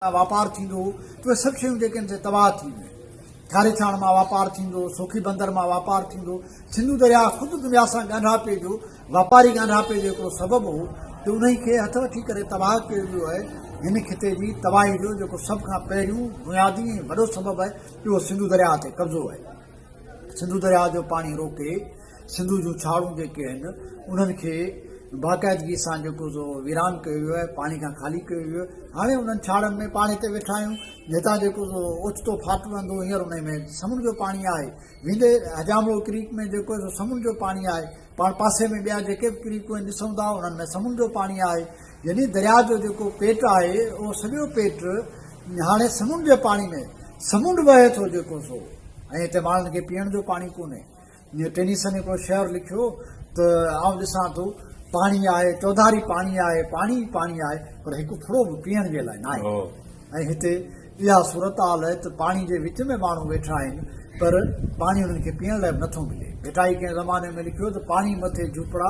واپار ٿيندو هو ته اهي سڀ شيون جيڪي آهن سي تباهه ٿي ويون آهن. کاري ڇاڻ مان واپار ٿيندو هو، سوکي بندر مان واپار ٿيندو هو. سنڌو درياهه خود دنيا سان ڳانڍاپي جو واپاري ڳانڍاپي جو هڪڙو سبب هو ته انهي کي هٿ وٺي ڪري تباهه ڪيو ويو آهي. هن خطي جي تباهي جو جيڪو سڀ کان پهريون بنيادي ۽ وڏو سبب آهي اهو سنڌو درياهه تي قبضو آهي. سنڌو درياهه جو پاڻي روڪي سنڌو جون ڇاڙون جيڪي آهن انهن کي باقاعدگي سان جيڪو سو ويران ڪيو ويو آهي پاڻي کان خالي ڪيو ويو آهي هاڻي انهن ڇاڙن ۾ پاڻي تي ويٺا آهيون جتان جيڪو سو اوچتو ڦاٽ وهندو هينئر انهي ۾ سمنڊ جو پاڻي آهي ويندي حجامڙو ڪريڪ ۾ جيڪو سو سمنڊ جو پاڻي آهي پاڻ پاسي ۾ ٻيا جيڪي به ڪريڪون آهن ڏسون ٿا انهن ۾ سمنڊ جو پاڻي آهي يعني درياء جو جيڪو پيٽ آهي اهو سڄو پيٽ هاڻي سمنڊ جي پاڻي ۾ سمنڊ وهي ٿو جيڪو سو ۽ هتي ماڻهن کي پيئڻ جو پاڻي ڪونهي ٽينيسن هڪڙو شعر لکيو ته آئون ڏسان ٿو پاڻي آهي، چوڌاري پاڻي آهي، پاڻي ئي پاڻي آهي، پر هڪ ڦڙو به پيئڻ جي لاء ناهي. ۽ هتي اها صورتحال آهي ته پاڻي جي وچ ۾ ماڻهو ويٺا آهن، پر پاڻي انهن کي پيئڻ لاء به نٿو ملي. ڀٽائي ڪنهن زماني ۾ لکيو ته پاڻي مٿي جهوپڙا،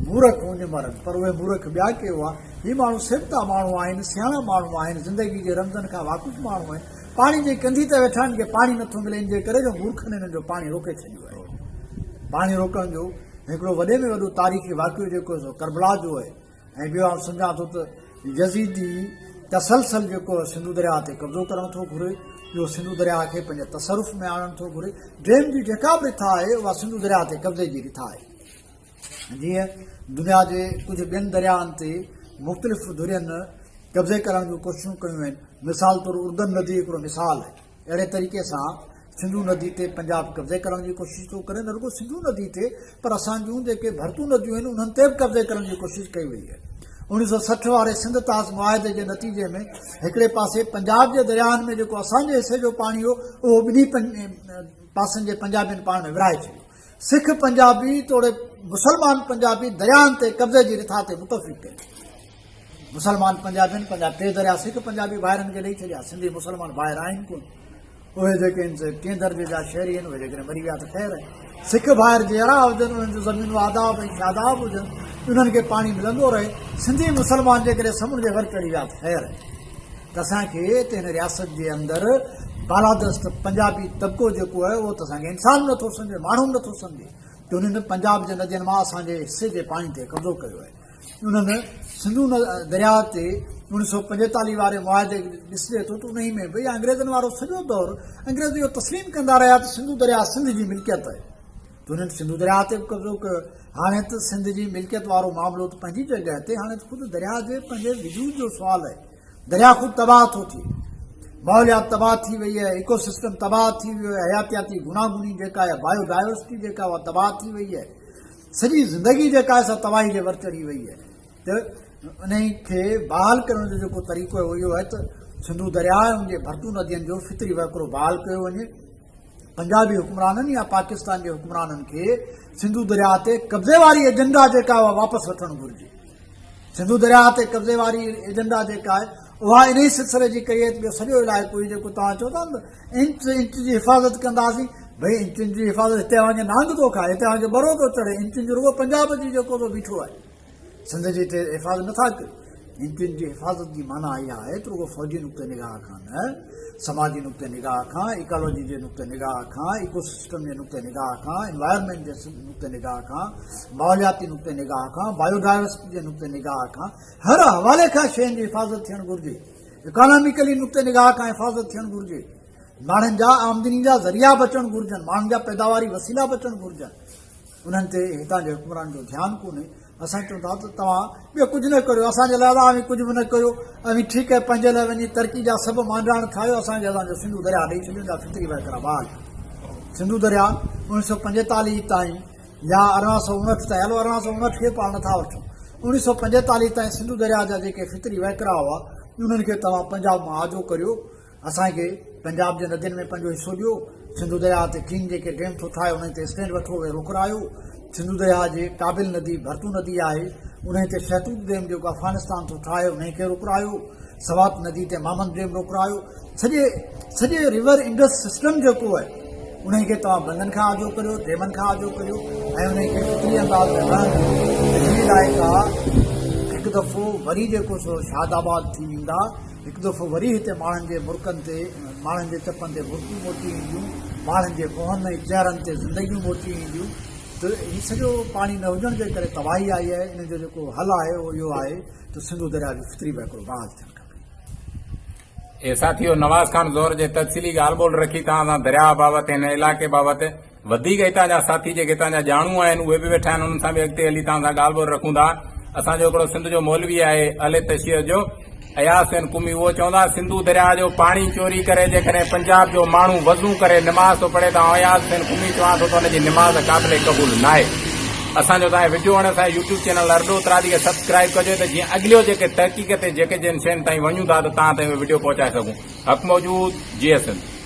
مورک اڃ مرن. پر اهي مورک ٻيا ڪي هئا. هي ماڻهو سيبتا ماڻهو آهن، سياڻا ماڻهو آهن، زندگي جي رمزن کان واقف ماڻهو آهن. پاڻي جي ڪنڌي تي ويٺا آهن کي پاڻي نٿو ملي ان جي ڪري جو مورکن هنن جو پاڻي روڪي ڇڏيو آهي. پاڻي روڪڻ جو هڪڙو وڏي ۾ وڏو تاريخي واقعو جيڪو سو ڪربلا جو آهي ۽ ٻيو آئون سمجهان ٿو ته يزيدي تسلسل جيڪو سنڌو درياهه تي قبضو ڪرڻ ٿو گهري اهو سنڌو درياهه کي پنهنجي تصرف ۾ آڻڻ ٿو گهري. ڊيم جي جيڪا به رٿا آهي اها سنڌو درياهه تي قبضي جي رٿا آهي. جيئن دنيا جي ڪجهه ٻين درياهن تي مختلف ڌرين قبضي ڪرڻ جون ڪوششون ڪيون آهن. مثال طور اردن ندي هڪڙو مثال آهي. اهڙي طريقي سان سنڌو ندي تي پنجاب قبضي ڪرڻ جي ڪوشش ٿو ڪري. نه رڳو سنڌو ندي تي پر اسان جون جيڪي ڀرتون نديون آهن انهن تي به قبضي ڪرڻ جي ڪوشش ڪئي وئي آهي. 1960 واري سنڌ طاس معاهدي جي نتيجي ۾ هڪڙي پاسي پنجاب جي درياهن ۾ جيڪو اسان جي حصي جو پاڻي هو اهو ٻنهي پاسن جي پنجابين پاڻ ۾ ورهائي ڇڏيو. سک پنجابي توڙي مسلمان پنجابي درياهن تي قبضي جي رٿا تي متفق ڪيو. مسلمان پنجابين پنهنجا ٽي دريا سک پنجابي ڀائرن کي ڏئي ڇڏيا. سنڌي مسلمان ڀائر آهن ڪونه. اهي جيڪي آهن سي ٽئين درجي جا شهري آهن، اهي جيڪڏهن مري ويا ته خير آهي. سک ڀائر جيئرا هجن، انهن جون زمينون آداب ۽ شاداب هجن، انهن کي پاڻي ملندو رهي. سنڌي مسلمان جيڪڏهن سمنڊ جي ور چڙهي ويا ته خير آهي. ته اسان کي ته هن رياست جي اندر بالادست پنجابي طبقو جيڪو آهي اهو ته اسان کي انسان به نٿو سمجهي، ماڻهو به نٿو سمجهي ته انهن پنجاب جي ندين مان اسان جي حصي جي پاڻي تي قبضو ڪيو آهي. انهن سنڌو درياهه تي 1945 واري معاهدي کي ڏسجي ٿو ته انهي ۾ به يا انگريزن وارو سڄو دور انگريز اهو تسليم ڪندا رهيا ته سنڌو درياهه سنڌ جي ملڪيت آهي ته انهن سنڌو درياهه تي به قبضو ڪيو. هاڻي ته سنڌ جي ملڪيت وارو معاملو ته پنهنجي جڳهه تي هاڻي ته خود درياهه جي پنهنجي وجود جو سوال آهي. درياء خود تباهه ٿو ٿئي، ماحوليات تباهه ٿي وئي آهي، ايڪو سسٽم تباهه ٿي ويو آهي، حياتياتي گوناگوني جيڪا آهي، بايو ڊائيورسٽي جيڪا اها تباهه ٿي وئي آهي، سڄي زندگي جيڪا آهي سا تباهي جي ور چڙهي وئي آهي ته انهي کي بحال ڪرڻ جو جيڪو طريقو آهي اهو اهو آهي ته سنڌو درياء ۽ ان جي ڀرتو ندين جو فطري وهڪرو بحال ڪيو وڃي. پنجابي حڪمرانن يا پاڪستان جي حڪمرانن کي سنڌو درياء تي قبضي واري ايجنڊا جيڪا اها واپس وٺڻ گهرجي. سنڌو درياهه تي قبضي واري ايجنڊا جيڪا آهي اها انهي سلسلي جي ڪئي آهي ته ٻيو سڄو علائقو هي جيڪو توهان چئو ٿا نه ته انچ انچ جي حفاظت ڪنداسين ڀئي انچن جي حفاظت هتي اوهان کي نانگ ٿو کائي هتي اوهان کي ٻرو ٿو چڙهي انچن جو رڳو پنجاب جي جيڪو ٿو بيٺو آهي سنڌ جي هتي حفاظت نٿا ڪيو. انچن جي حفاظت جي معنيٰ اها آهي ته رڳو فوجي نقطه نگاهه کان نه، سماجي نقطه نگاهه کان، ايڪالوجي جي نقطه نگاهه کان، ايڪو سسٽم جي نقطه نگاهه کان، انوائرمينٽ جي نقطه نگاهه کان، ماحولياتي نقطه نگاهه کان، بايو ڊائيورسٽي جي نقطه نگاهه کان، هر حوالي کان شين جي حفاظت ٿيڻ گهرجي. اڪاناميڪلي نقطه نگاهه کان حفاظت ٿيڻ گهرجي. ماڻهن جا آمدني جا ذريعا بچڻ گهرجن، ماڻهن جا پيداواري وسيلا بچڻ گهرجن. انهن تي هتان جي حڪمرانن جو ڌيان ڪونهي. اسان چئون ٿا ته توهان ٻيو ڪجهه نه ڪريو، اسان جي لاء اوهين ڪجهه به نه ڪريو، اوهين ٺيڪ آهي پنهنجي لاء وڃي ترقي جا سڀ مانڊاڻ ٺاهيو، اسان کي اسان جو سنڌو درياهه ڏئي ڇڏيو، ان جا فطري وهڪرا بحال ڪيو. سنڌو درياهه 1945 تائين يا 1859 تائين، هلو 1859 کي پاڻ نٿا وٺون، 1945 تائين سنڌو درياهه جا جيڪي فطري وهڪرا هئا، انهن کي توهان پنجاب مان آجو ڪريو، اسان کي پنجاب جي ندين ۾ پنهنجو حصو ڏيو، سنڌو درياهه تي چين جيڪي ڊيم ٿو ٺاهي انهي تي اسٽينڊ وٺو ۽ روڪرايو، سنڌو درياهه جي قابل ندي ڀرتو ندي آهي انهي تي شهتوت ڊيم جيڪو افغانستان ٿو ٺاهي انهي کي روڪرايو، سوات ندي تي مامند ڊيم روڪرايو، سڄي سڄي ريور انڊس سسٽم جيڪو آهي انهي کي توهان بندن کان آجو ڪريو، ڊيمن کان آجو ڪريو ۽ انهي کي فطري انداز ۾ وهڻ ڏيو ته هي علائقا هڪ دفعو وري جيڪو سو شاد آباد ٿي ويندا. هڪ دفعو وري هتي ماڻهن جي مرڪن تي ماڻهن جي چپن تي مرڪون موٽي اينديون، ماڻهن جي منهن ۽ چهرن تي زندگيون موٽي اينديون ته هي سڄو پاڻي نه هجڻ جي ڪري تباهي آئي آهي، ان جو جيڪو حل آهي اهو اهو آهي ته سنڌو درياء جو فطري وهڪرو بحال ٿيڻ کپي. اي ساٿيو نواز خان زور جي تفصيلي ڳالهه ٻولهه رکي توهان سان درياء بابت هن علائقي بابت وڌيڪ هتان جا ساٿي جيڪي هتان جا ڄاڻو آهن اهي به ويٺا آهن انهن سان به اڳتي هلي توهان سان ڳالهه ٻولهه رکون ٿا. اسان جو هڪڙو سنڌ جو مولوي آهي اهل تشيع جو اياز حسين قمي اهو چوندو آهي سنڌو درياء جو پاڻي چوري ڪري جيڪڏهن پنجاب جو ماڻهو وضو ڪري نماز ٿو پڙهي ته آئون اياز حسين قمي چوان ٿو ته ان جي نماز قابل قبول ناهي. اسان جو توهان وڊيو هڻي اسان جو يوٽيوب چينل ارڏو اترادي کي سبسڪرائيب ڪجو ته جيئن اڳليو جيڪي تحقيق تي جيڪي جن شين تائين وڃون ٿا ته توهان تائين اهي وڊيو پهچائي سگهون. حق موجود جيئي سنڌ.